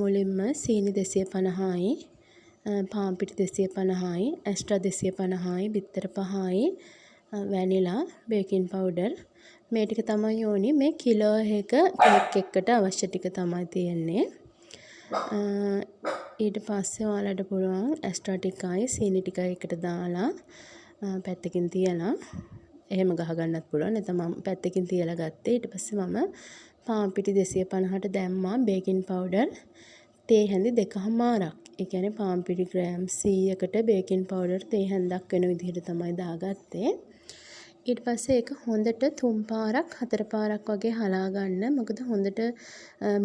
මුලින්ම සීනි 250යි, පාන් පිටි 250යි, ඇස්ට්‍රා 250යි, බිත්තර 5යි, වැනිලා, බේකින් පවුඩර් මේ ටික තමයි ඕනි. මේ කිලෝ එක කේක් එකකට අවශ්‍ය ටික තමයි තියෙන්නේ. ඊට පස්සේ ඔයාලට පුළුවන් ඇස්ට්‍රා ටිකයි සීනි ටිකයි එකට දාලා පැත්තකින් තියලා එහෙම ගහගන්නත් පුළුවන්. නැත්නම් මම පැත්තකින් තියලා ගත්තේ. ඊට පස්සේ මම පාන් පිටි 250ට දැම්මා බේකින් පවුඩර් තේ හැඳි දෙකහමාරක්. ඒ කියන්නේ පාන් පිටි ග්‍රෑම් 100කට බේකින් පවුඩර් තේ හැන්දක් වෙන විදිහට තමයි දාගත්තේ. ඊට පස්සේ ඒක හොඳට තුන් පාරක් හතර පාරක් වගේ හලා ගන්න. මොකද හොඳට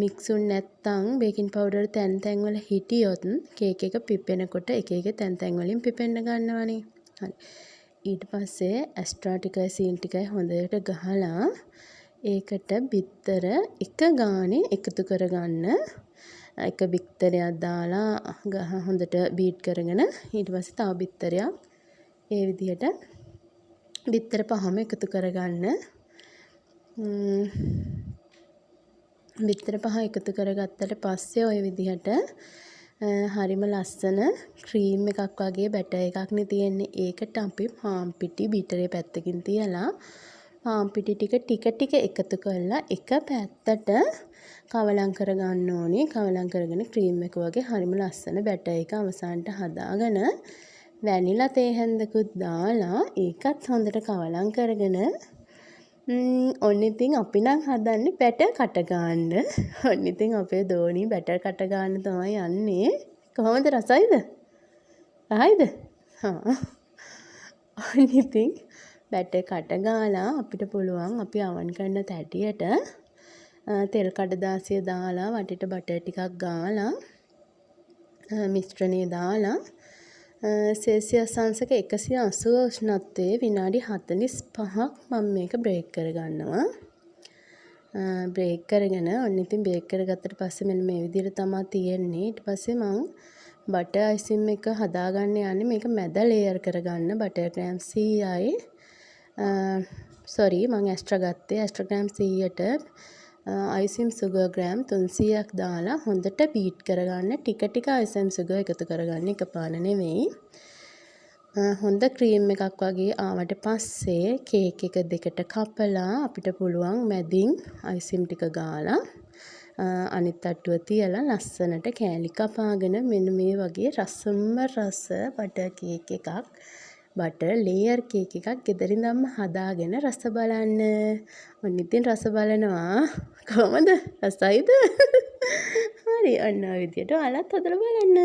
මික්ස් වුනේ නැත්තම්, බේකින් පවුඩර් තැන් තැන් වල හිටියොත් කේක් එක පිපෙනකොට එක එක තැන් තැන් වලින් පිපෙන්න ගන්නවනේ. හරි. ඊට පස්සේ ඇස්ට්‍රා ටිකයි සීනි ටිකයි හොඳට ගහලා ඒකට බිත්තර එක ගානේ එකතු කරගන්න. එක බිත්තරයක් දාලා හොඳට බීට් කරගෙන, ඊට පස්සේ තව බිත්තරයක්, ඒ විදිහට බිත්තර පහම එකතු කරගන්න. බිත්තර පහ එකතු කරගත්තට පස්සේ ඔය විදිහට හරිම ලස්සන ක්‍රීම් එකක් වගේ බැටර් එකක් නේ තියෙන්නේ. ඒකට අපි පාන් පිටි බීටරේ පැත්තකින් තියලා පාන් පිටි ටික ටික ටික එකතු කරලා එක පැත්තට කවලම් කරගන්න ඕනේ. කවලම් කරගෙන ක්‍රීම් එක වගේ හරිම ලස්සන බැටර් එක අවසානට හදාගෙන, වැනිලා තේ හැන්දකුත් දාලා ඒකත් හොඳට කවලම් කරගෙන, ඔන්න ඉතින් අපි නම් හදන්නේ බැටර් කට ගාන්න. ඔන්න ඉතින් අපේ දෝණි බැටර් කට ගාන්න තමයි යන්නේ. කොහොමද, රසයිද? රහයිද? හා. ඔන්න ඉතින් බැටර් කට ගාලා අපිට පුළුවන් අපි අවන් කරන තැටියට තෙල් කඩදාසිය දාලා, වටේට බටර් ටිකක් ගාලා, මිශ්‍රණය දාලා, සෙල්සියස් අංශක 180 උෂ්ණත්වයේ විනාඩි 45ක් මම මේක බේක් කරගන්නවා. බේක් කරගෙන, ඔන්න ඉතින් බේක් කරගත්තට පස්සේ මෙන්න මේ විදිහට තමා තියෙන්නේ. ඊට පස්සේ මං බටර් අයිසින් එක හදාගන්න යන්නේ මේක මැද ලේයර් කරගන්න. බටර් ග්‍රෑම් 100යි, සොරි, මං ඇස්ට්‍රා ගත්තේ. ඇස්ට්‍රා ග්‍රෑම් 100ට අයිසින් සුගර් ග්‍රෑම් 300ක් දාලා හොඳට බීට් කරගන්න. ටික ටික අයිසින් සුගර් එකතු කරගන්න, එකපාර නෙවෙයි. හොඳ ක්‍රීම් එකක් වගේ ආවට පස්සේ කේක් එක දෙකට කපලා අපිට පුළුවන් මැදින් අයිසින් ටික ගාලා, අනිත් තට්ටුව තියලා, ලස්සනට කෑලි කපාගෙන මෙන්න මේ වගේ රසම රස බටර් කේක් එකක්, බටර් ලේයර් කේක් එකක් ගෙදර ඉඳන්ම හදාගෙන රස බලන්න. ඔන්න ඉතින් රස බලනවා. කොහොමද? රසයිද? හරි, ඔන්න ඔය විදියට ඔයාලත් හදලා බලන්න.